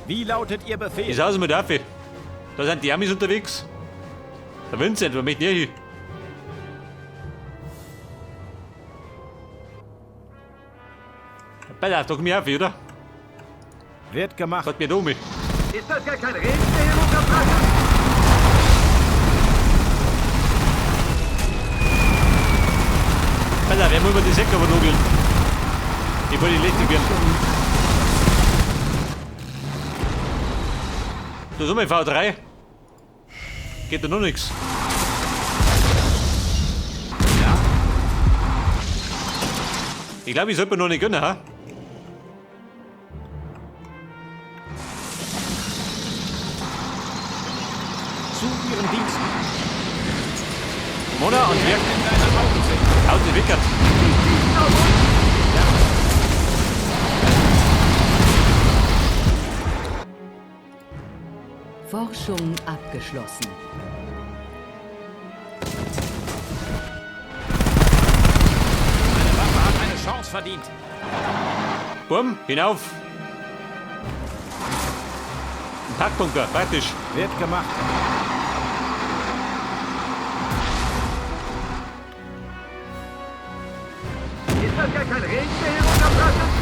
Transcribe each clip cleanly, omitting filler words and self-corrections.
Wie lautet Ihr Befehl? Ich sag's mal dafür. Da sind die Amis unterwegs. Der Vincent, wo möchte der hin? Pass auf, da komm ich auf, oder? Wird gemacht. Sagt mir da um. Ist das gar kein Regen, der hier runterprasselt? Pass auf, wer muss mir die Säcke übernugeln? Ich wollte die lästig werden. Da ist einmal V3. Geht da noch nichts. Ja? Ich glaube, ich sollte mir noch nicht gönnen, ha? Zu Ihren Diensten. Mona und Werk. In deine Augen sehen. Haut die Wickert. Forschung abgeschlossen. Meine Waffe hat eine Chance verdient. Bumm, hinauf. Ein Packbunker, praktisch. Wird gemacht. Ist das gar kein Regen, der hier runterprasselt?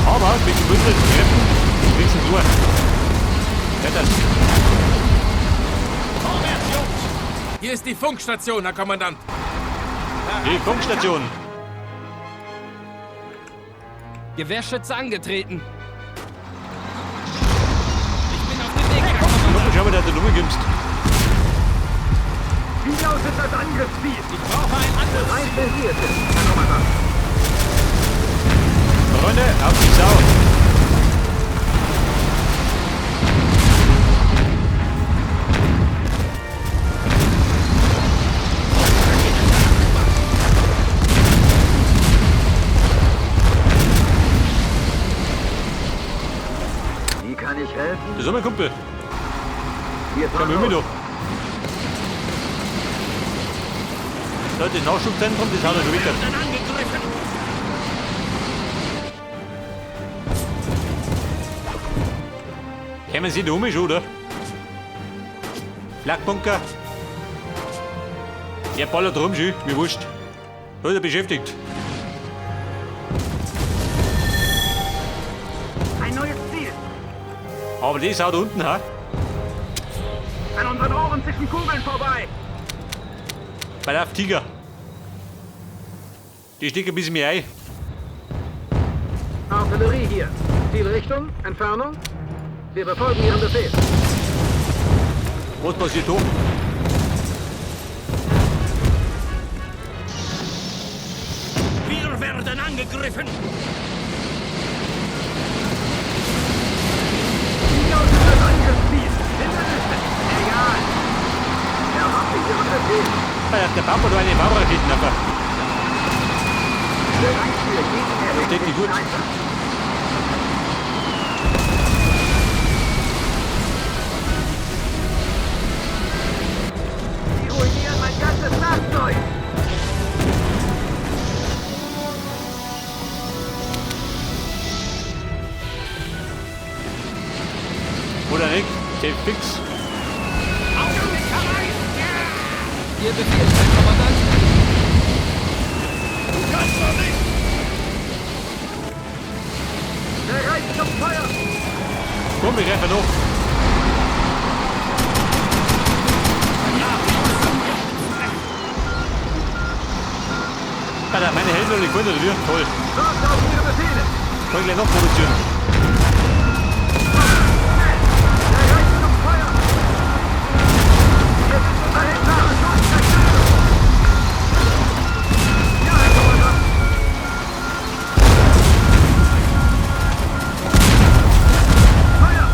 Aber mit gebündelten Kräften kriegst du durch. Das. Vorwärts, Jungs! Hier ist die Funkstation, Herr Kommandant. Die Funkstation. Gewehrschütze angetreten. Ich bin auf dem Weg, Herr Kommandant. Schau mal, dass du rumgibst. Wie lautet das Angriffsziel? Ich brauche ein anderes Bereit, Ziel. wenn Sie es sind, Herr Kommandant. Freunde, auf die Sau. Wie kann ich helfen? Das ist mein Kumpel. Wir Komm fahren mit los. da. Da, das Nachschubzentrum, das hat er schon wieder. Kommen Sie da um schon, oder? Flakbunker. Ja, ballert rum schon, mir wurscht. Da ist er beschäftigt. Ein neues Ziel. Aber das auch da unten, ha? An unseren Ohren zischen Kugeln vorbei. Bei auf Tiger. Die stecken ein bisschen mehr ein. Artillerie hier. Zielrichtung, Entfernung. Wir befolgen Ihren Befehl. Was passiert da? Wir werden angegriffen. Wie lautet das Angriffsziel? Hindernisse. Egal. Erwarte Ihren Befehl. Bei der Papa da eine V-Raketen einfach. Bereit für jeden Steht die gut. Einsatz. Sie ruinieren mein ganzes Werkzeug. Oder nicht? Safe fix. Ihr Befehl, Herr Kommandant. Du kannst doch nicht. Bereit zum Feuer. Komm, wir greifen noch. Alter, meine Helden noch nicht gefunden, oder wie? Toll. Warte auf Ihre Befehle. Kann ich gleich noch produzieren. Bereit zum Feuer. Wir sind unter Zerstörung. Ja, Herr Kommandant. Feuer!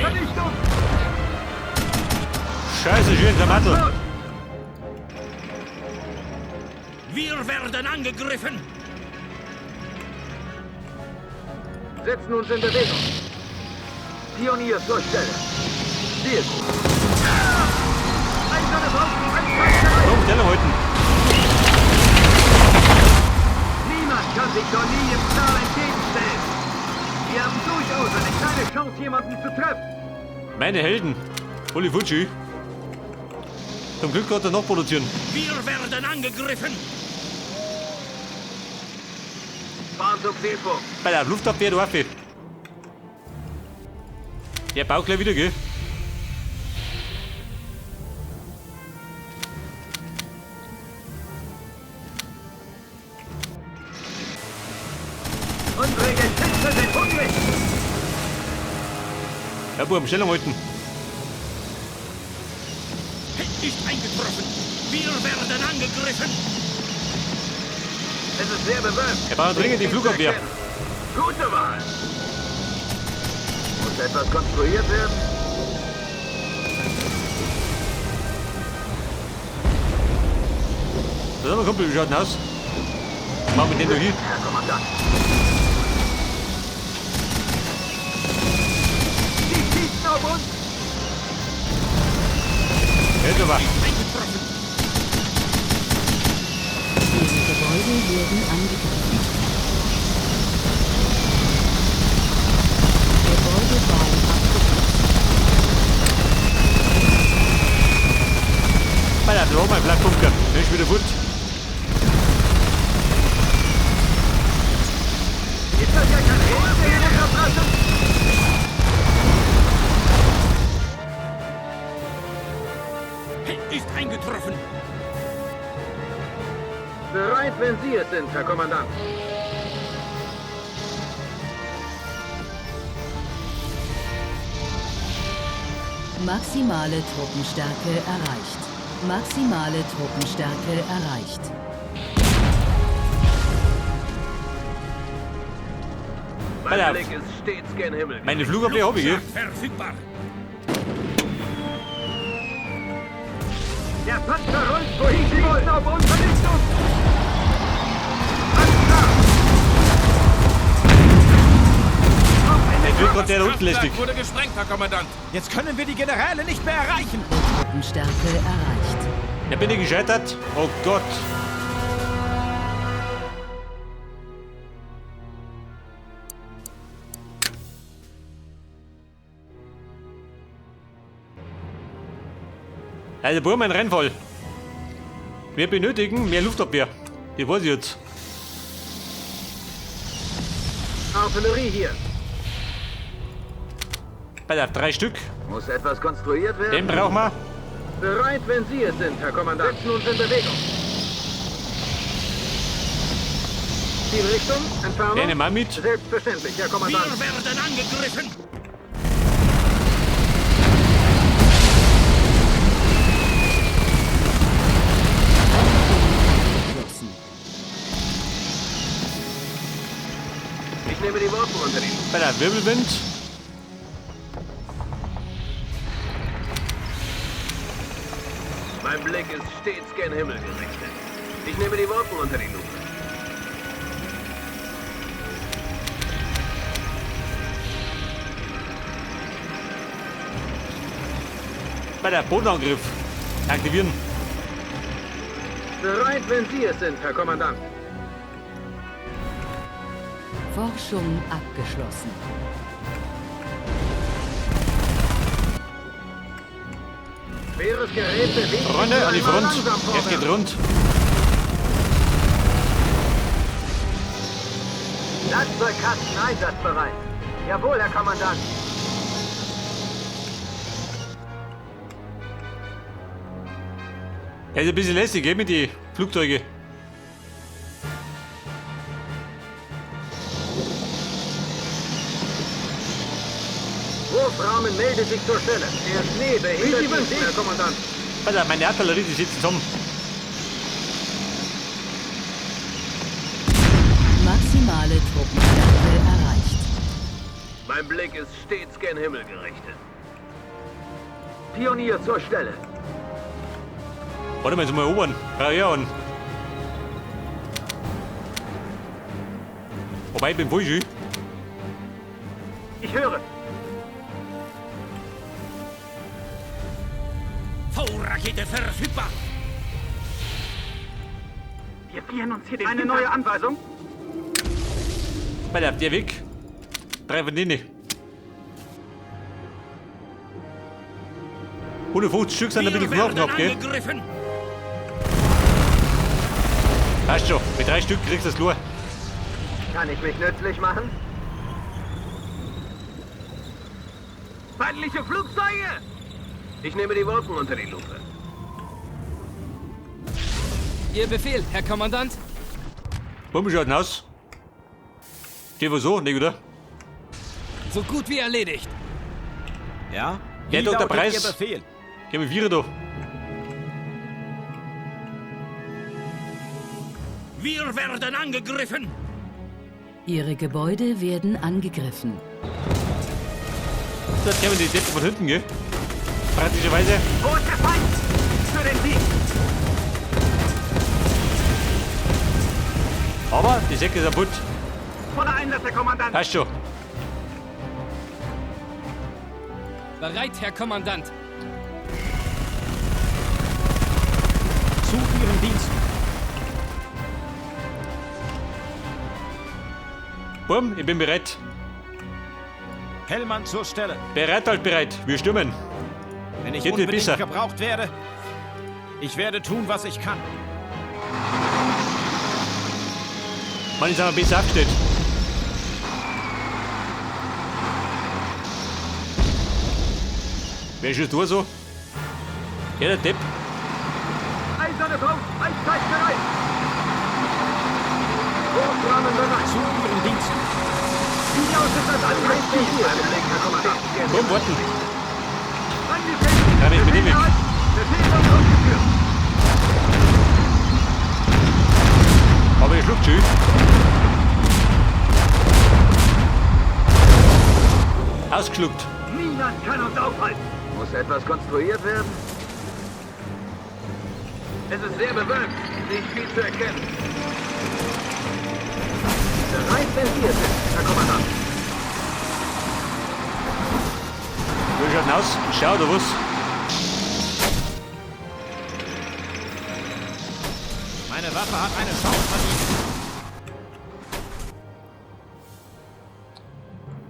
Vernichtung! Scheiße, schön, der Mattel. Wir werden angegriffen. Setzen uns in Bewegung. Pionier zur Stelle. Sehr gut. Eiserne Pauken, angreifen! Meine Helden. Holy Fuji. Zum Glück hat er noch produzieren. Wir werden angegriffen. Fahren zum Zielpunkt. Bei der Luftabwehr, du Affe. Der baut gleich wieder, gell? Unsere Geschütze sind hungrig. Ja, Buben, Stellung halten. Ist eingetroffen. Wir werden angegriffen. Es ist sehr bewölkt. Wir brauchen dringend die Flugabwehr. Gute Wahl. Muss etwas konstruiert werden? Das ist aber Kumpel, wie schaut denn aus? Machen wir den da hier. Herr Kommandant. Sie schießen auf uns. Ja, da war. Eingetroffen. Ihre Gebäude werden angegriffen. Gebäudebau abgeschlossen. Bei der da mein Blattbunker. Der ist wieder fort. Ist das ja kein Rätsel? Ist eingetroffen. Bereit, wenn Sie es sind, Herr Kommandant. Maximale Truppenstärke erreicht. Maximale Truppenstärke erreicht. Mein Blick ist stets gen Himmel. Meine Flugabwehr habe ich, gell? Verfügbar. Der Panzer rollt, wohin Sie wollen, auf uns Vernichtung! Alles klar! Der wird gerade der da unten lästig. Wurde gesprengt, Herr Kommandant. Jetzt können wir die Generäle nicht mehr erreichen. Truppenstärke erreicht. Da bin ich gescheitert. Oh Gott. Also, Burm, ein Rennfall. Wir benötigen mehr Luftabwehr. Das weiß ich jetzt. Artillerie hier. Bei der 3 Stück. Muss etwas konstruiert werden? Den brauchen wir. Bereit, wenn Sie es sind, Herr Kommandant. Setzen uns in Bewegung. Zielrichtung, Entfernung. Den nehmen wir mit. Selbstverständlich, Herr Kommandant. Wir werden angegriffen. Ich nehme die Wolken unter die. Bei der Wirbelwind. Mein Blick ist stets gen Himmel gerichtet. Ich nehme die Wolken unter die Lupe. Bei der Bodenangriff. Aktivieren. Bereit, wenn Sie es sind, Herr Kommandant. Forschung abgeschlossen. Schweres Gerät bewegt sich Freunde, an die einmal Front. langsam Es geht vorwärts. rund. Werkzeugkasten einsatzbereit. Jawohl, Herr Kommandant. Ja, ist ein bisschen lästig, gell, mit die Flugzeuge. Wurfrahmen meldet sich zur Stelle. Der Schnee behindert die Wünsche, Herr Kommandant. Alter, meine Artillerie, die sitzt zusammen. Maximale Truppenstärke erreicht. Mein Blick ist stets gen Himmel gerichtet. Pionier zur Stelle. Warte mal, jetzt mal erobern. Ja, ja, und. Wobei, ich bin falsch. Ich höre. V-Rakete verfügbar. Wir frieren uns hier den Eine neue Anweisung? Bei der, der Weg. 3 von denen. 150 Stück sind ein Wir bisschen knapp, werden knapp, gell? angegriffen. Passt schon. Mit 3 Stück kriegst du das klar. Kann ich mich nützlich machen? Feindliche Flugzeuge! Ich nehme die Wolken unter die Lupe. Ihr Befehl, Herr Kommandant. Bumm, schaut denn aus? Steht wohl so, nicht, oder? So gut wie erledigt. Ja? Ja, Wie Dr. lautet Preis. Ihr Befehl? Geh mit Vierer da. Wir werden angegriffen. Ihre Gebäude werden angegriffen. Da kämen die Deppen von hinten, gell? Praktischerweise. Wo ist der Feind? Für den Sieg! Aber die Säcke sind kaputt. Voller Einsatz, Herr Kommandant! Passt schon. Bereit, Herr Kommandant. Zu Ihren Diensten. Bumm, ich bin bereit. Hellmann zur Stelle. Bereit halt bereit. Wir stürmen. Wenn ich Geht mir unbedingt besser. gebraucht werde, ich werde tun, was ich kann. Mann, jetzt haben wir besser aufgestellt. Wer ist schon da so? Ja, der Depp. Eiserne Faust! Eiszeit bereit! Hochrahmen bereit! Zu Ihren Diensten. Wie lautet das Angriffsziel? Herr Kommandant! Komm, warten. Angegriffen! Ja, nicht mit dem Befehl weg. erhalten. Befehl wird ausgeführt! Aber ich schluckt schön. Ausgeschluckt. Niemand kann uns aufhalten! Muss etwas konstruiert werden? Es ist sehr bewölkt, nicht viel zu erkennen. Bereit, wenn Sie es sind, Herr Kommandant. Wie schaut denn aus? Schau, oder was? Meine Waffe hat eine Chance verdient.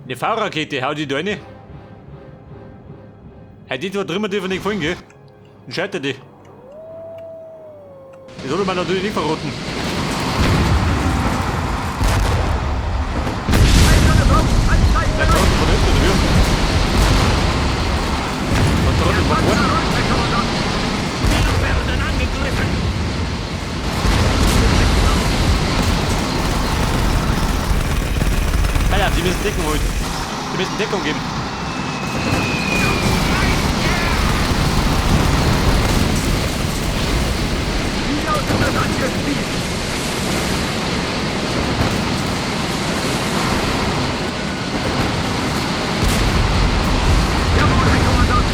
Eine V-Rakete, hau die da rein. Hey, die da drüben dürfen nicht fallen, gell? Dann scheitert die. Das sollte man natürlich nicht verroten. Eiserne Faust! Eiszeit Der bereit! Trottel von hinten, oder wie? Und Trottel von vorne. Panzer rollt, Herr Kommandant! Wir werden angegriffen. Alter, sie müssen Deckung holen. Sie müssen Deckung geben. Wie lautet das Angriffsziel? Jawohl, Herr Kommandant!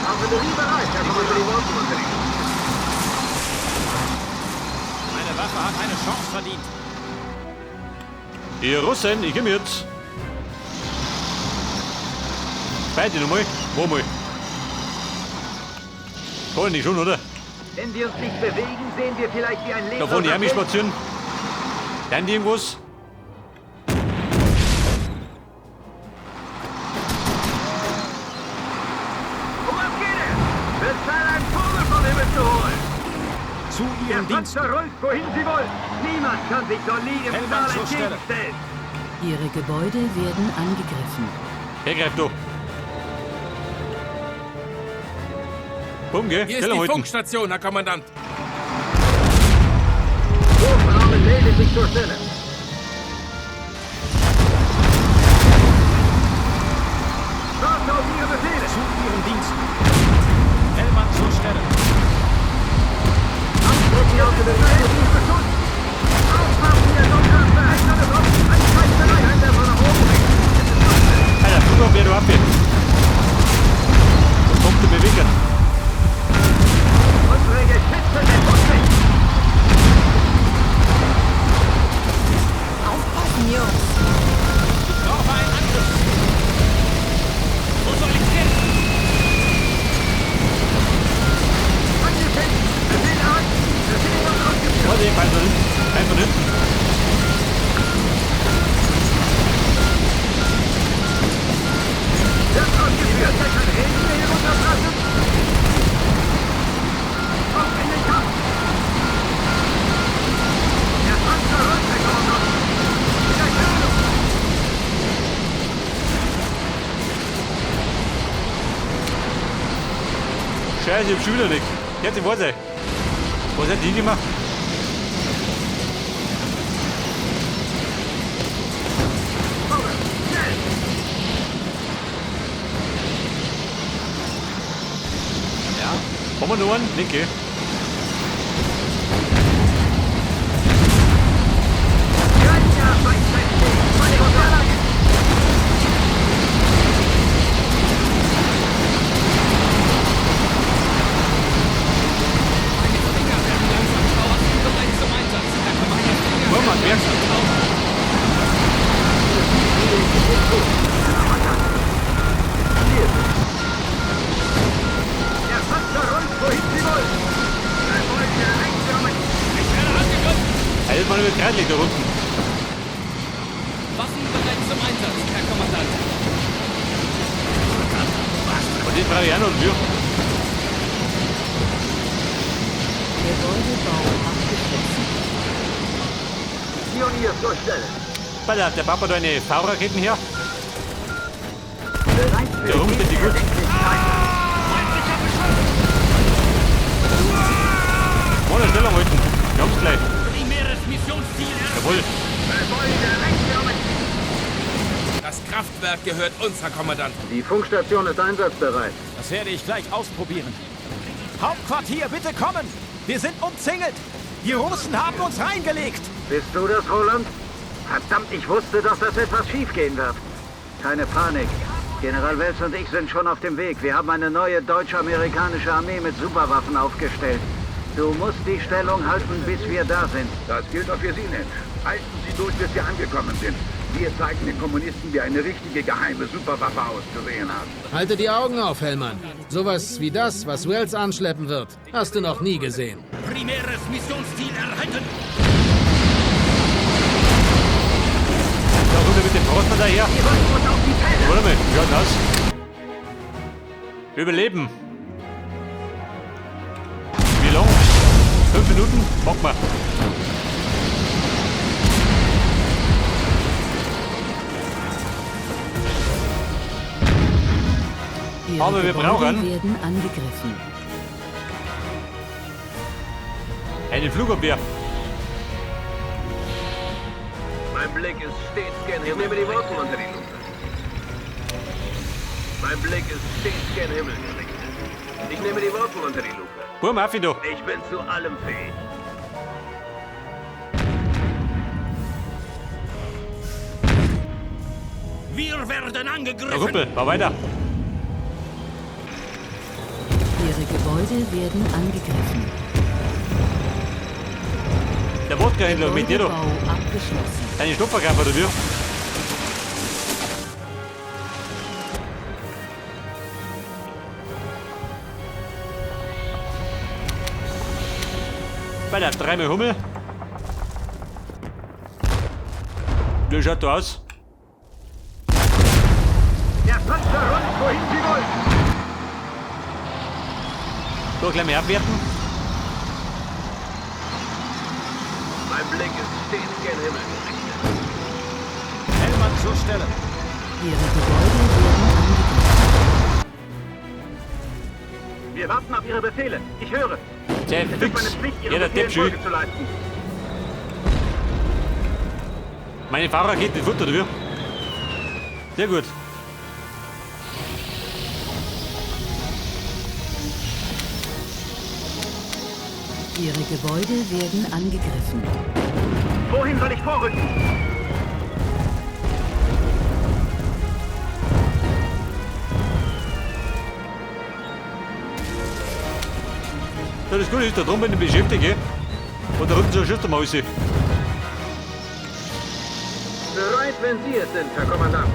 Artillerie bereit, Herr Kommandant! Die Wolken unter die Lupe. Meine Waffe hat eine Chance verdient. Ihr Russen, ich komm jetzt. Beide nochmal. Wo mal? Kann ich schon, oder? Wenn wir uns nicht bewegen, sehen wir vielleicht, wie ein Da vorne die lebloser Arme spazieren. Dann die irgendwas? Um was geht es? Wird Zeit, einen Vogel vom Himmel zu holen! Zu Der Ihren Diensten. Panzer rollt, wohin Sie wollen! Niemand kann sich solidem Hellmann Stahl zur Stelle. entgegenstellen! Ihre Gebäude werden angegriffen. Wer greift da? Bumm, gell? Hier ist Stellung die halten. Funkstation, Herr Kommandant. Wurfrahmen meldet sich zur Stelle! Warte auf Ihre Befehle! Zu Ihren Diensten. Hellmann zur Stelle. Anstrecken auf den Beschuss! Aufpassen, ihr Soldaten! Eiserne Faust! Eiszeit bereit! Kein der von nach oben bringt! Alter, Flugabwehr, du Abwehr. Da kommt der Beweger. Unsere Geschütze sind unsicher! Aufpassen, Jungs! Ich brauche einen Angriffsziel. Wo soll ich hin? Angefängt! Befehl erhalten! Befehl wird ausgeführt! Warte, Feind von hinten. Feind von hinten. Wird ausgeführt! Scheiße, ich hab schon wieder nichts. Jetzt, ich weiß nicht. Was hat die gemacht? Vorwärts! Schnell! Ja? Haben wir noch einen? Linke. Meine Finger werden langsam taub. Waffen bereit zum Einsatz, Herr Kommandant. Meine Finger Guck mal, werden merkst du? langsam taub. Der Panzer rollt, wohin Sie wollen! Gebäude eingenommen! Ich werde angegriffen. Alter, man wird gerade da unten. Waffen bereit zum Einsatz, Herr Kommandant. Und den brauche ich auch noch, wir. Gebäudebau abgeschlossen. Pionier zur Stelle! Alter, der Papa da eine V-Raketen her. Bereit für Der rumsteht die gut. Feindlicher Beschuss! Ohne Stellung halten. Wir haben's gleich. Primäres Missionsziel erreicht! Jawohl. Gebäude eingenommen! Das Kraftwerk gehört uns, Herr Kommandant. Die Funkstation ist einsatzbereit. Das werde ich gleich ausprobieren. Hauptquartier, bitte kommen! Wir sind umzingelt! Die Russen haben uns reingelegt! Bist du das, Roland? Verdammt, ich wusste doch, dass etwas schiefgehen wird. Keine Panik. General Wells und ich sind schon auf dem Weg. Wir haben eine neue deutsch-amerikanische Armee mit Superwaffen aufgestellt. Du musst die Stellung halten, bis wir da sind. Das gilt auch für Sie, Ned. Halten Sie durch, bis wir angekommen sind. Wir zeigen den Kommunisten, wie eine richtige geheime Superwaffe auszusehen hat. Halte die Augen auf, Hellmann. Sowas wie das, was Wells anschleppen wird, hast du noch nie gesehen. Primäres Missionsziel erhalten! Da runter mit dem Froster daher. Wir rücken uns auf die Felder! Warte mal, wie schaut das? Überleben. Wie lang? 5 Minuten? Machen wir. Ihre Aber wir Gebäude brauchen- werden angegriffen. Eine Flugabwehr. Mein Blick ist stets gen Himmel. Ich nehme die Wolken unter die Lupe. Mein Blick ist stets gen Himmel gerichtet. Ich nehme die Wolken unter die Lupe. Bur Maffi da. Ich bin zu allem fähig. Wir werden Na angegriffen! Kumpel, fahr weiter. Ihre Gebäude werden angegriffen. Der Wodka-Händler mit dir doch. Gebäudebau abgeschlossen. Deine Stopferkraft oder wie? Bei der dreimal Hummel. Wie schaut da aus? Der Panzer rollt, wohin Sie wollen. Da gleich mal abwerten. Mein Blick ist stets gen Himmel gerichtet. Hellmann zur Stelle! Ihre Gebäude werden angegriffen. Wir warten auf Ihre Befehle. Ich höre. Sehr Es ist meine fix. Pflicht, Ihren Ja, der Befehlen Depp schön. Folge zu leisten. Meine Fahrer geht nicht Futter, oder wie? Sehr gut. Ihre Gebäude werden angegriffen. Wohin soll ich vorrücken? Ja, das Gute ist, da drum bin ich beschäftigt, gell? Und da unten so ein Schuss mal raus. Bereit, wenn Sie es sind, Herr Kommandant.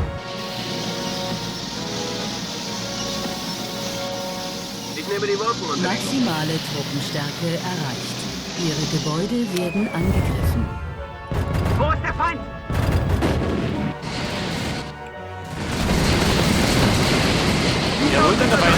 Ich nehme die Wolken unter die Lupe. Maximale Truppenstärke erreicht. Ihre Gebäude werden angegriffen. Wo ist der Feind? Jawohl, dann dabei.